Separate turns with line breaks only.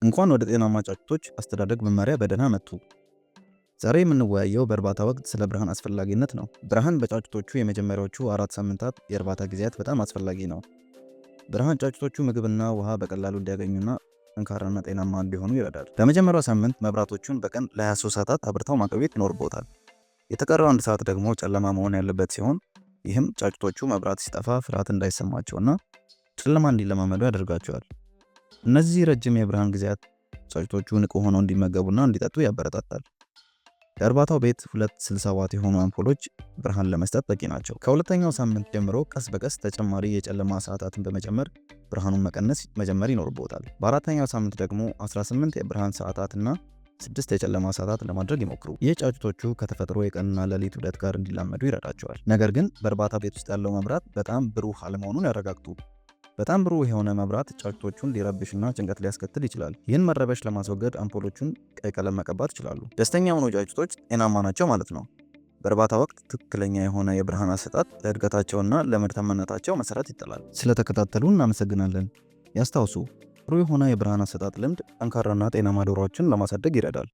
እንኳን ወደ ጤናማ ጫጩቶች አስተዳደግ መመሪያ በደህና መጡ። ዛሬ የምንወያየው በእርባታ ወቅት ስለ ብርሃን አስፈላጊነት ነው። ብርሃን በጫጩቶቹ የመጀመሪያዎቹ 4 ሳምንታት የእርባታ ጊዜያት በጣም አስፈላጊ ነው። ብርሃን ጫጩቶቹ ምግብና ውሃ በቀላሉ እንዲያገኙና ጠንካራና ጤናማ እንዲሆኑ ይረዳል። በመጀመሪያው ሳምንት መብራቶቹን በቀን ለ23 ሰዓታት አብርተው ማቆየት ይኖርብዎታል። የተቀረው አንድ ሰዓት ደግሞ ጨለማ መሆን ያለበት ሲሆን፣ ይህም ጫጩቶቹ መብራት ሲጠፋ ፍርሃት እንዳይሰማቸውና ጨለማ እንዲለማመዱ ያደርጋቸዋል። እነዚህ ረጅም የብርሃን ጊዜያት ጫጩቶቹ ንቁ ሆነው እንዲመገቡና እንዲጠጡ ያበረታታል። ለእርባታው ቤት ሁለት 60 ዋት የሆኑ አምፖሎች ብርሃን ለመስጠት በቂ ናቸው። ከሁለተኛው ሳምንት ጀምሮ ቀስ በቀስ ተጨማሪ የጨለማ ሰዓታትን በመጨመር ብርሃኑን መቀነስ መጀመር ይኖርብዎታል። በአራተኛው ሳምንት ደግሞ 18 የብርሃን ሰዓታትና 6 የጨለማ ሰዓታት ለማድረግ ይሞክሩ። ይህ ጫጩቶቹ ከተፈጥሮ የቀንና ሌሊት ዑደት ጋር እንዲላመዱ ይረዳቸዋል። ነገር ግን በእርባታ ቤት ውስጥ ያለው መብራት በጣም ብሩህ አለመሆኑን ያረጋግጡ። በጣም ብሩህ የሆነ መብራት ጫጩቶቹን ሊረብሽና ጭንቀት ሊያስከትል ይችላል። ይህን መረበሽ ለማስወገድ አምፖሎቹን ቀይ ቀለም መቀባት ይችላሉ። ደስተኛ የሆኑ ጫጩቶች ጤናማ ናቸው ማለት ነው። በእርባታ ወቅት ትክክለኛ የሆነ የብርሃን አሰጣጥ ለእድገታቸውና ለምርታማነታቸው መሰረት ይጥላል። ስለተከታተሉ እናመሰግናለን። ያስታውሱ፣ ጥሩ የሆነ የብርሃን አሰጣጥ ልምድ ጠንካራና ጤናማ ዶሮዎችን ለማሳደግ ይረዳል።